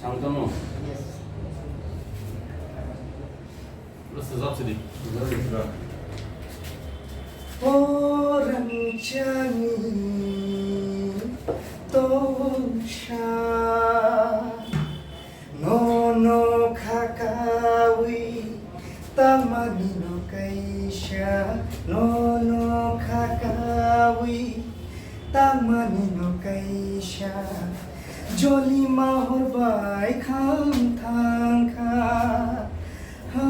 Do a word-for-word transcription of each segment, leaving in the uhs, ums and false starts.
Santanu. Bro, sejak sidi. O rangchakni tongsa, nono khakawi tamani no kaisa, nono khakawi tamani no kaisa. Jolima hor bai kham thang kha, ha,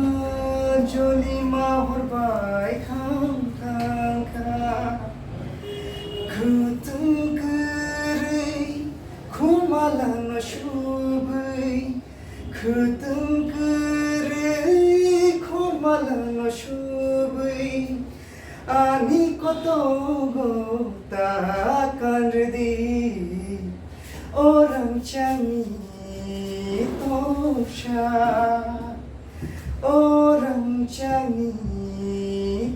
jolima hor bai kham thang kha. Khwtwng kwrwi khumala no subwi, khwtwng kwrwi khumala no subwi, ani kotogo ta kanrwdi. O rangchakni tongsa, o rangchakni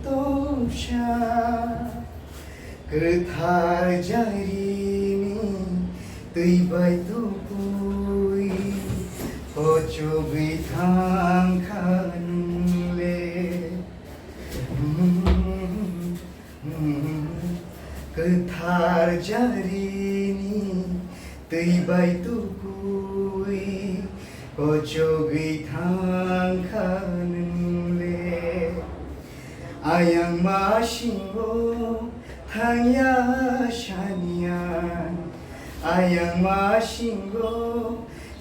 tongsa, kwthar jarini twi bai tukui kochogwi thang kha nwng le. Kwthar jarini twi bai tukui kochogwi thang kha nwng le. Ayang masingo thangya saniya, ayang masingo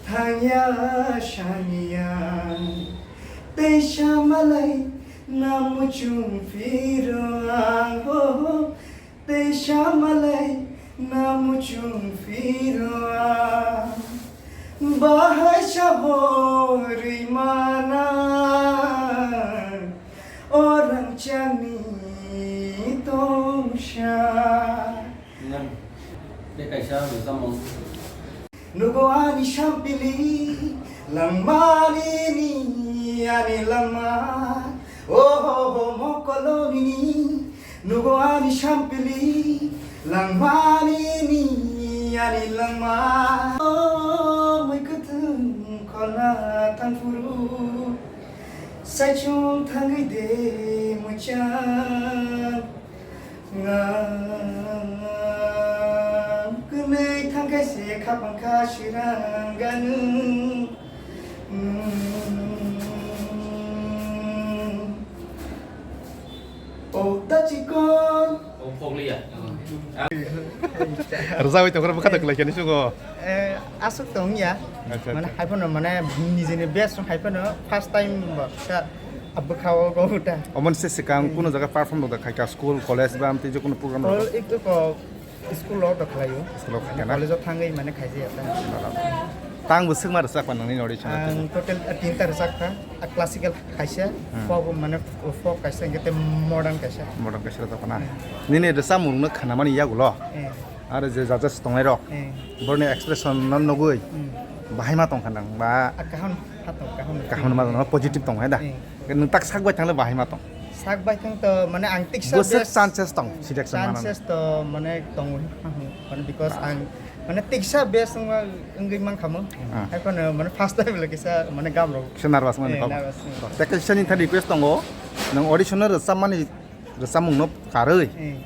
thangya saniya. Teisa malai namu chung phiro ang ho, teisa malai namu chung phiro ang. Bahai sa hori mana, o rangchakni tongsa. Nang, tei kaisa rwchapmung. Nugo ani sampili, langmani ni ani langma. Oho ho mokoloni ni, nugo ani sampili, langmani ni ani langma. O mui kwthwng khona thangphuru, saichung thangwi de muichang. Ngang kwnwi thangkhe se khapang kha sirang ganung. O da chikon. O phokliya. Rwjagwi tongkha bwkha tongkha khlai khe nisugo. Eh, aswk tong ya. Acha, mane acha. Hai phano mane nijini best song hai phano first time bo sa abwkha o go uta. Omon se sikang kuno jaga perform rok da khaika school, college ba amtwi je kuno program rok? School ik ko school rok da khlaio. School rok khaikha na? College o thangwi mane khaijaya ta. Tang bo swkma rwchapkha nangni nori chana? Ang total, ah, tinta rwchapkha. Ah, classical kaisa, hmm, folk mane folk kaisa, hingke tei modern kaisa. Modern kaisa rwchapkha na? Hmm. Nini rwchapmung no khnamani yagulo? Eh. Aro je judges tongnai rok, eh, borni expression no nugui, hmm, bahai ma tongkha nang ba? Ah, kaham, ha tong, kaham. Kaham ma tong, positive tong hai da? Eh. Nwng tak sak bai thangle bahai ma tong? Sak bai thang to, mane ang tiksa bwswk best chances tong, selection manani? Chances to, mane tong, mane because ang, mane tiksa best wngma wngwi mankha mo. Ah. Hai phano, mane first time le kisa, mane gam rok. Kisa nervous mani, eh, kok. Nervous. Tei kisa ni thani request tongo, nwng audition no rwchapmani Rwchapmung no karwi. Eh.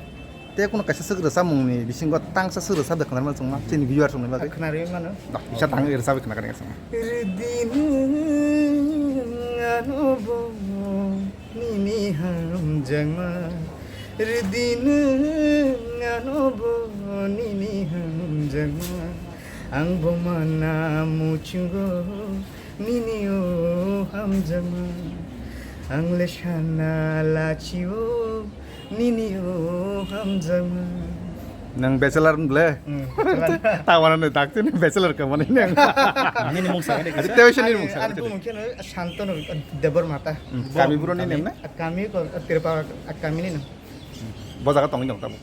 Tei kuno kaisa swk rwchapmung ni bisingo tangsa swk rwchap de khwnarma chwngma chini viewers rok ni bagwi. Khwnarwi mano. Da, kisa tang rwchapwi khna kani chwngma. Rwdi nwng ano bo nini hamjakma. Rwdi nwng ano bo nini hamjakma. Ang bo mana muchungo. Nini o hamjakma, ang le sana lachio, nini o hamjakma. Nwng bachelor ble? Hmm, bachelor. Tawana nwng dakti nwng bachelor ka mani nwng. Nini mung sa kani? Tei se nini mung sa kani? Ani bumung khe no Santanu Debbarma ta. Hmm, kami buro ni nem na? Kami ko Tirpa kami ni no. Bo jaga tongwi dong tabo?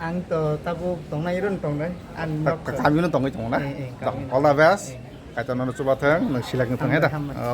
Ang to tabo tongnai ron tongnai. An nok. Kami no tongwi tongo na? Eh, eh, kami no. All the best. Eh. Kaitor nono chubathwng, nwng select wng thang he da. Hambai, hambai.